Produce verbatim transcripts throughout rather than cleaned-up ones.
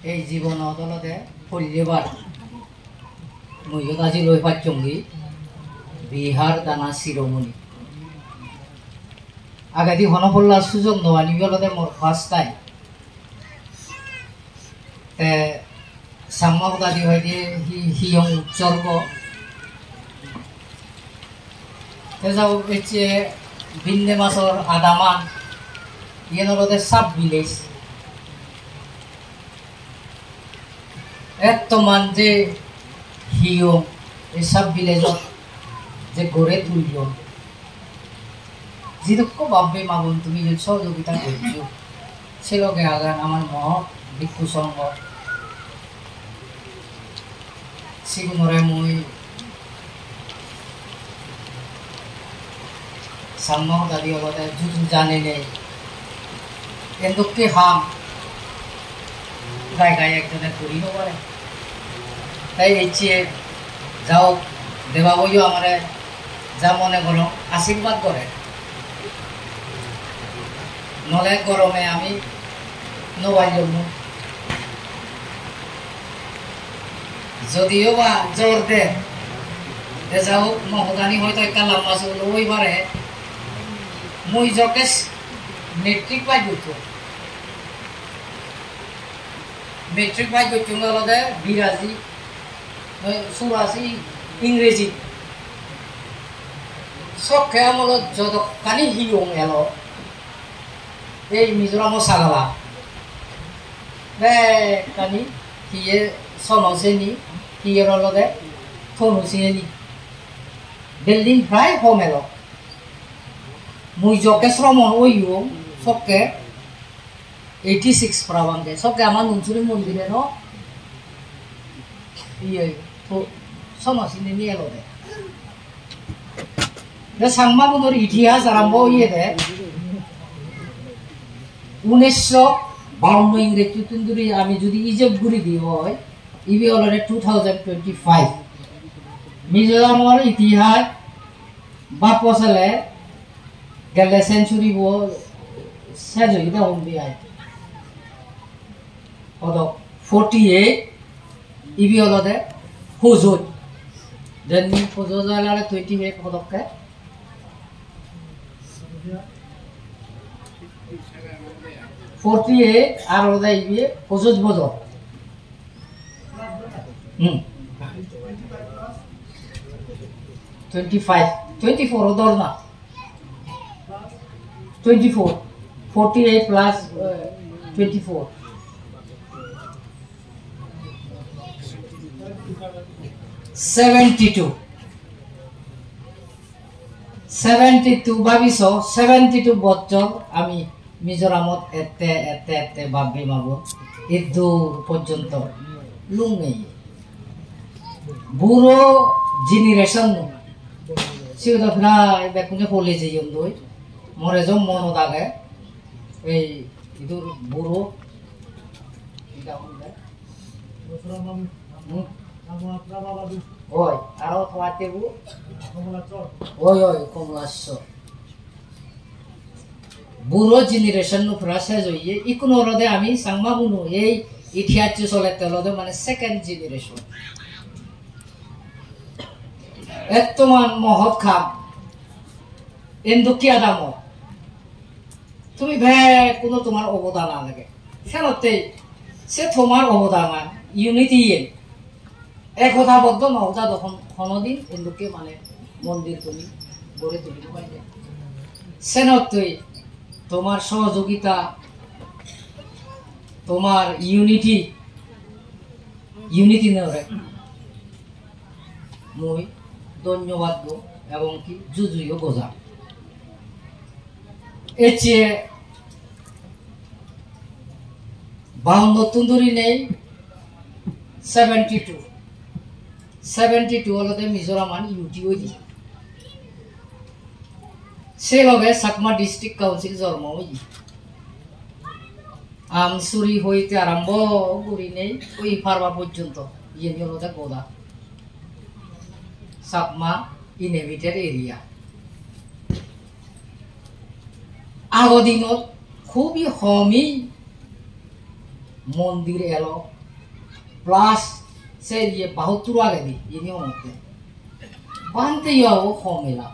Ei jibonot olode pollebar mui iyot aji loi pacchongi Bihar Dana Shiromoni. Agedi hono polla sujog no ani, ibe olode mor first time. Te Changma hodadi hoide hi-, hiyong utsorgo. Te jabo ecche Binde Masor adaman, iyen olode sub village. Etto manje hiyong ei sub village-ot je gure tullon. Jidukko bab-bei ma-bon tumi iyen sohojogita gojjo, se loge agon amar mohot bhikkhu songho. Sigunore mui Changma hodadi olode juju janei nei. Endokke ham gai gai ekjone guri no pare. Tai ecche ja hok, Deba boiyo amare ja mone gorong ashirbad gore. Nole gorome ami no pallong. Jodio ba jor de, te ja hok, mo hodani hoito ekka lamba sul oi pare. Mui jokke matric pass gocchong, matric pass gocchong olode biraji, oi, churaji Ingreji. Sokke amolot jodokkani hiyong elo, ei Mizoramo sagala bekkani, hiye sono siyeni, hiyer olode tono siyeni. Building prai hom elo. Mui jokke sromon oyong, sokke eighty six parapang de. Sokke ama Nunsuri mondireno iye, to, sono siyeni elode. Te Changmagunor itihas arambo oyede unisho bawanno Ingrejittun dhuri ami judi ijeb guri di oi, ibe olode two thousand twenty-five. Mizoramor itihas bappo sele gelle century bo sej oye de undi ai. Hodok forty eight, ibe olode hojoj. Then hojoj olode twenty eight hodokke. Forty eight ar olode ibe hojoj bojor. Hmm. Twenty five, twenty four o dhor na. Twenty four, forty eight plus, uh, twenty four. Seventy two. Seventy two, bhabi so, seventy two bojjor ami Mizoramot ette, ette, ette bab-bei ma-bon iddur porjonto lungeye. Buro generation no. Sibe do prai bekkune pole jeyon doi. More jo monot age. Ei idur buro. Hmm? Oi, aro to atte bu? Oi, oi, Komolachor. Buro generation no pura sej oye, ikkunu olode ami Changma guno ei itihas solette olode mane second generation. Ettoman mohot kam, endukki adamo. Tumi bekkuno tomar obodan agede. Senotte se tomar obodanan, unity-en, ekota boddo no oda dohon honodin endokke mane mondir tumi gori tuli no paide. Senotte tomar sohojogita, tomar unity, unity nore. Mui dhonyobad do ebong ki jujuyo gojang. Ecche baunnottun dhurinei seventy two, seventy two olode Mizoraman U T oye. Se loge Chakma District Council jormo oye. Amsuri hoite arambo gurinei oi Parba porjonto, iyeni olode goda Chakma inhabited area. Ago dinot hubi homi mondir elo, plus se iye bahuttur agedi, ini hongotte. Bhante yo hom ela.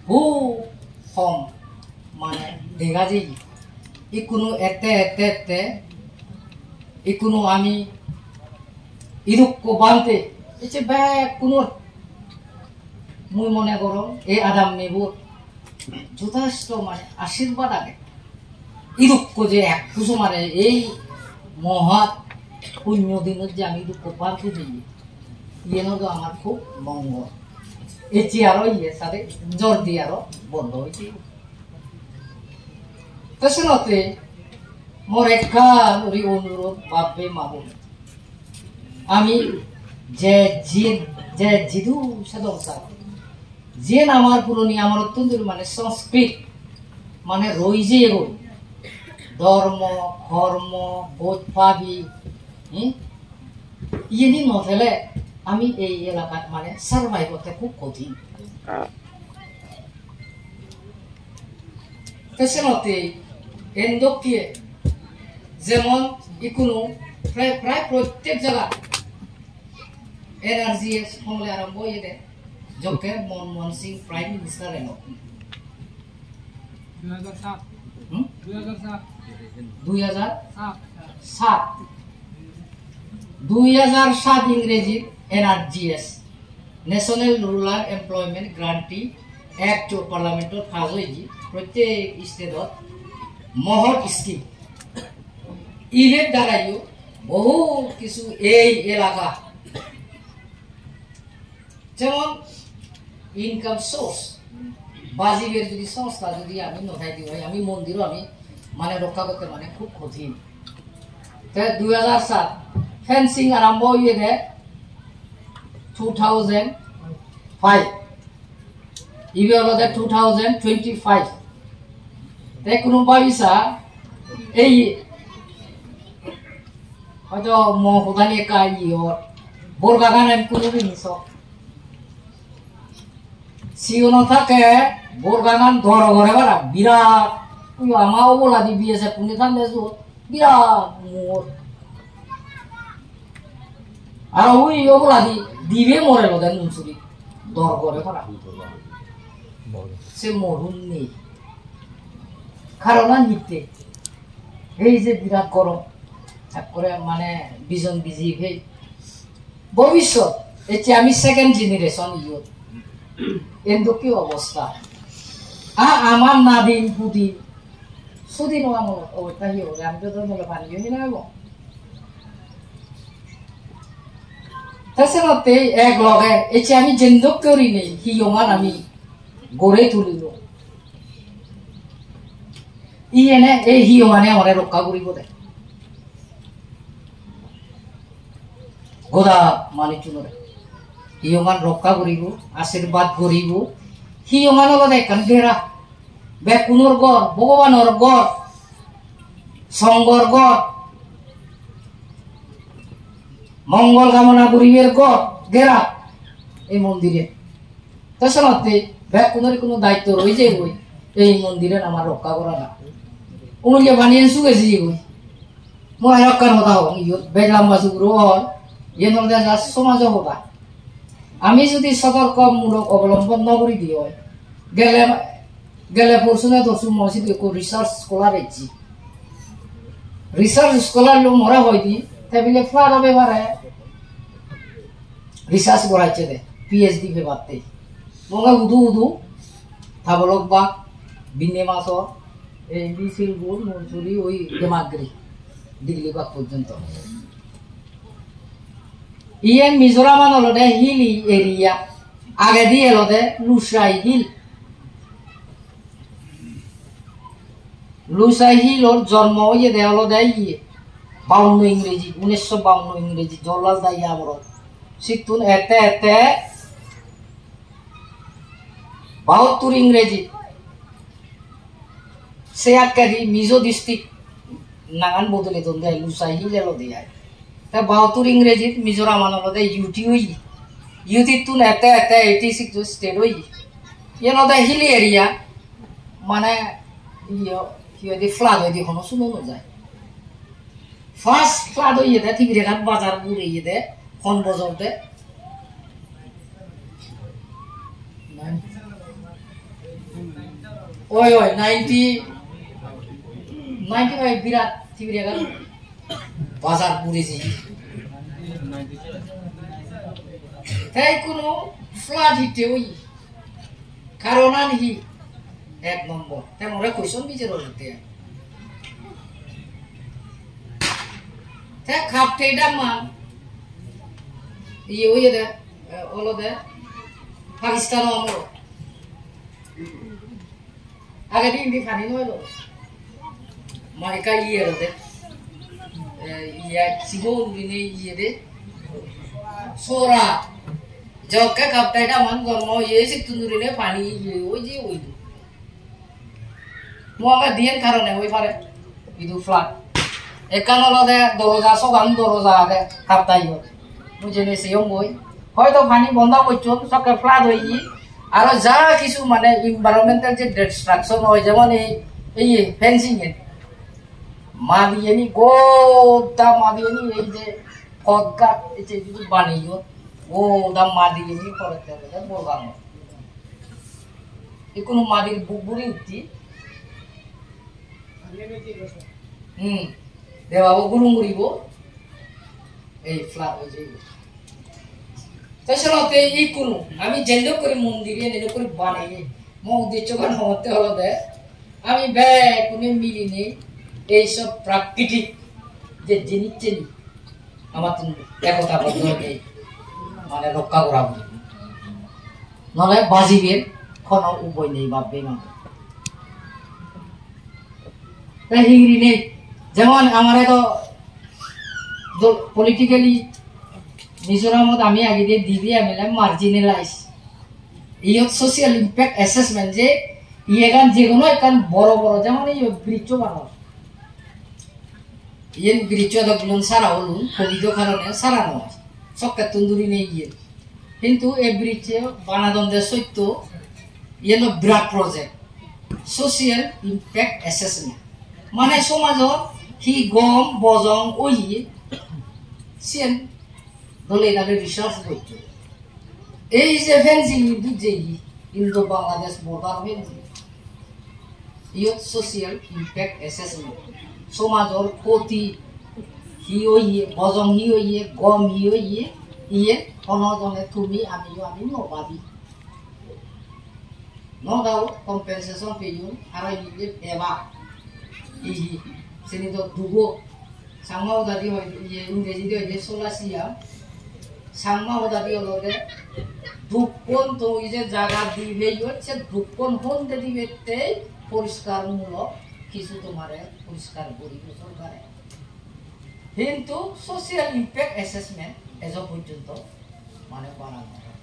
Hu hom mane dega jai. Ikkunu ette, ette, ette, ikkunu ami idukko bhante, ecche bekkunor mui mone gorong ei adammibor jothesto mane ashirbat age. Idukko je ekku somare ei mohat punyo dinot je ami idukko bhante jeye, iyenor do amar khub mongol. Ecche aro iye sade jor di aro bondo oiye. Te senotte mor ekkan guri onurodh, bab-bei ma-bon, ami je jin, je jidu sedong sa, jiyen amar puroni amolottun dhuri mane Sanskrit mane roi jeyegoi, dhormo, hormo, bojpabi, hmm? Iyeni no thele ami ei elakat mane survive gotte khub kothin. Te senotte endokke jemon ikkunu prai, prai prottek jagat N R G S homole arambo oyede, jokke Manmohan Singh Prime Minister elo. Dui hajar sat. Hmm? Dui hajar sat. Dui hajar sat. Sat. Dui hajar sat ingreji N R G S, National Rural Employment Guarantee Act o Parliament-ot pass oye, prottek state-ot mohot scheme. Iber darayo bohut kichu ei elaka, jemon income source, bajiber jodi songstha jodi ami no thai di oi, ami mondir ami mane rokka gotte mane khub kothin. Te dui hajar sat, fencing arambo oyede two thousand five. Ibe olode two thousand twenty-five. Te ikkunu bhabi sa, ei hoito mo hodani ekka iye or, Borgagan em kunu bini so. Siyono thake Borgagan dor gore para, birat. Uyo ama oboladi B S F puni thande suot. Birat mor. Aro ui oboladi dibe mor elode nunsuri. Dor gore para. Se morun nei. Karonan hitte? Ei je birat gorom. Ekkore mane bijon biji pei. Bobissot, ecche ami second generation iyot. Endokke obosta. A, amar nadin pudin sudi no amor obosta hi obo, ami to dole pani yo hina obo. Ta senotte ek loge ecche ami jendokke gurinei hiyongan ami gure tulilung. Iyene ei hiyongane amare rokka guribo de. Goda manuchunore. Hiyongan rokka guribo, ashirbad guribo. Hiyongan olode ekkan gera. Bekkunor ghor, Bhogobanor ghor, songhor ghor, mongol kamona guribar ghor, gera ei mondire. Te senotte bekkunor ikkunu daitto roi jeyegoi, ei mondiran amar rokka gorana. Umullo paniyan suge jeyegoi. Mui aro ekkan hoda hong, iyot bej lamba suguro or, iyen olode just somajo hoda. Ami jodi sotorkomulok obolombon no guri di oi, gele, gele porsune dorsu mui sidu ekko research scholar ecchi. Research scholar lo more hoide, te bile flood o bepare research goracche de, P H D paper te. Monge hudu hudu, Tabolok bag, Binne Masor, ei Bisilpur, Munsuri, oi Demagiri, Digli bag porjonto. Iyen Mizoraman olode hilly area, agedi olode Lushai Hill. Lushai Hill-or jonmo oyede olode iye baunno ingreji, unisho baunno ingreji, Jawaharlal Dahya amolot. Sittun ette ette bahattur ingreji. Se akkedi Mizo district nangan bodole don de, Lushai Hill elode ai. Te bahattur ingrejit Mizoraman olode U T oye. U T tun ette ette eighty six state oye. Iyen olode hilly area, mane iyo, hi hoide flood hoide hono suno no jai. First flood oye de, Tibiriagan bajar buri oye de, hon bojor de? Oi, oi, ninety, ninety-five birat Tibiriagan bajar buri ji. Te ikkunu flood hitte oye? Karonan hi? Ek nombor. Te more question bichar olotte. Te Kaptei Dam an iye oye de, eh, olode Pakistan amolot. Agedi indi pani no elo. Mane ekka iye elo de. Eh, iye sigon gurinei iye de. Sora. Jokke Kaptei Dam an gormo iye sittun gurinei pani iye oi je oi do. Mo age diyen karone oi pare. Idu flood. Ekkan olode doroja, sogan doroja age Kaptei ot. Mui jene seyong goi. Hoito pani bondo gocchon, sokke flood oye. Aro ja kichu mane environmental je destruction oi, jemon ei, ei fencing en. Madi eni goda madi eni ei je pot gat ei je jidu baneyon. Goda madi eni porette olode borgang. Ikkunu madir buk buri utti. Hmm. Debabo gulung guribo. Ei flood oi jaibo. Te senotte ikkunu ami jendok guri mondir ene jok guri baneye. Mo uddeccho gan hotte olode ami bekkune milinei ei sob prakritik je jinis seni amattun ekota boddo oinei mane rokka gora puribo. Nole bajibar hono uboi nei bab bei mane. Te hingiri nei. Jemon amare do, do politically Mizoramot ami agede dibe M L A marginalize. Iyot social impact assessment je iyegan jekono ekkan boro boro, jemon iye bridge-o banor. Iyen bridge-o edok bilon sara olun, covid-o karone sara no oi. Sokkettun durinei iyen. Hintu ei bridge-o banadonde sotto, iyen o birat project. Social impact assessment. Mane somajor hi gom bojong oye, siyen dole dale research gocche. Ei je fencing idu jeye, Indo Bangladesh border fencing. Iyot social impact assessment. Somajor khoti hi oye, bojong hi oye, gom hi oye, iye hono jone tumi ami yo ami no babi. No doubt compensation peyon, aro iye peba. Iye, sini to dugo. Changma hodadi hoi, iye, Ingreji di hoide solacea. Changma hodadi olode dukkon to ije jaga dibe iyot, se dukkon honde dibettei poriskar mulok kichu tomare poriskar guribo sorkare. Hintu social impact assessment ejo porjonto mane banana no oi.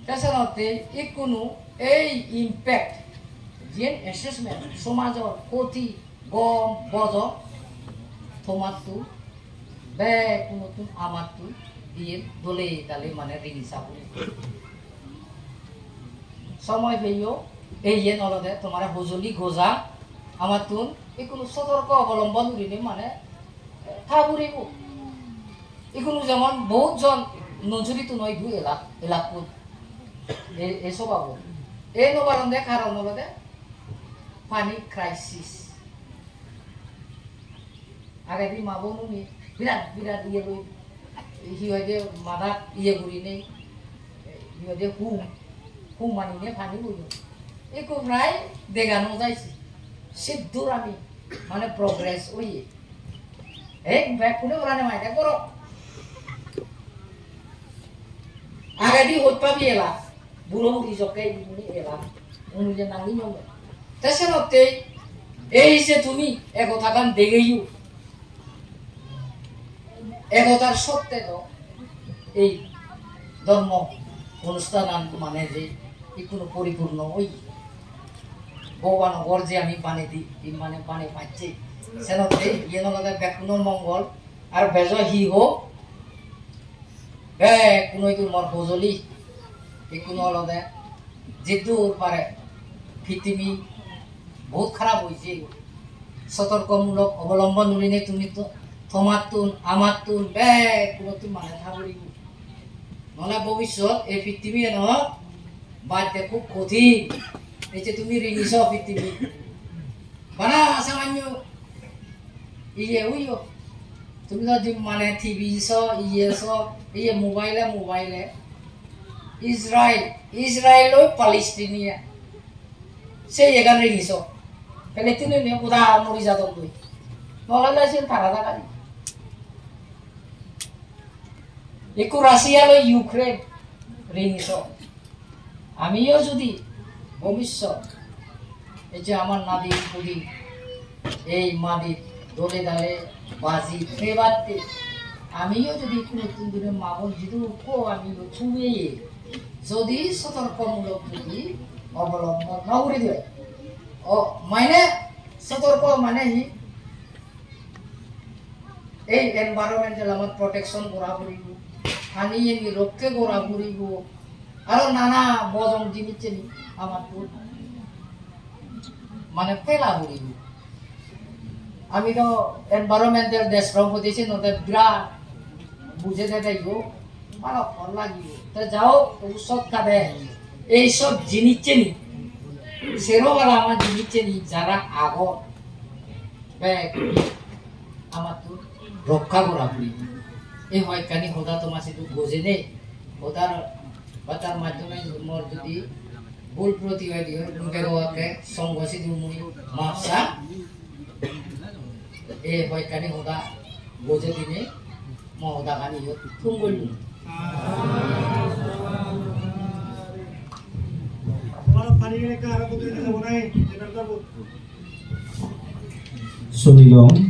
Te senotte ikkunu ei impact, jiyen assessment, somajor khoti, gom, bojong, tomattun, bekkunottun amattun, iyen dole dale mane rini saburi. Somoi peyo, ei iyen olode tomare hojoli goja, amattun ikkunu sotorko obolombon gurinei mane, eh, tha puribo. Ikkunu jemon bohut jon Nonsuritun oi du elak, elakkun. E, e sobabo. E no paronde karon olode pani crisis. Agedi ma bonuni birat, birat iye loi, hi hoide, madat iye gurinei, hi hoide, hum, hum aninei pani boyon. Ekku prai dega no jaise. Siddur ami, mane, progress oye. Ei, bekkune gorane maide goro. Agedi hoj pabi ela, buro buri jokke imuni ela, unu je nangi nonge. Te senotte ei je tumi ekotagan degeyo, ekotar sotte do ei dhormo onusthanan mane je ikkunu poripurno oye. Bhogobano ghor je ami banei di, mane banei pacche. Senotte iyen olode bekkunor mongol, ar bejo hi hok, bekkuno idu mor hojoli, ikkunu olode jiddur pare pitimi bohut harap oye. sotorkomulok obolombon gurinei tumi to-, tomattun, amattun, bekkunottun mane tha puribo. Nole bobissot ei pittibi eno bajde hub kothin. Ei je tumi rini so pittibi. Bana samanyo iye uyo. Tumi do di mane T V so, iye so, iye mobile, mobile. Israel, Israel oi Palestine. Se iyegan rini so. Palestine ni uda mori jadon doi. Nolale sen tara tara ni. Ekku Russia loi Ukraine rini so. Amiyo jodi bobissot ei je amar nadi pudi ei madit dole dale baji thebatte amiyo jodi ekku notun guri magun jidu ekku amiyo thumeye jodi sotorkomulok jodi obolombon no guri de, o mane sotorko mane hi, ei environmental amar protection gora puribo, pani yeni rokke gora puribo, aro nana bojong jinis seni amattun mane pela puribo. Ami do environmental destroy gottechi node birat bujede de yo, balokkon lagibo. Te jao, tobu sot kade ei sob jinis seni, sero bala amar jinis seni jara agon, bek amattun rokka gora puribo. Ei hoyekkani hoda toma sidu gojene, hodar batar maddhome mor jodi bhul troti oi de oi, mui bego akke songho sidu mui map sa. Ei hoyekkani hoda goje dine mo hodagani iyot thum gollung. Sunilong.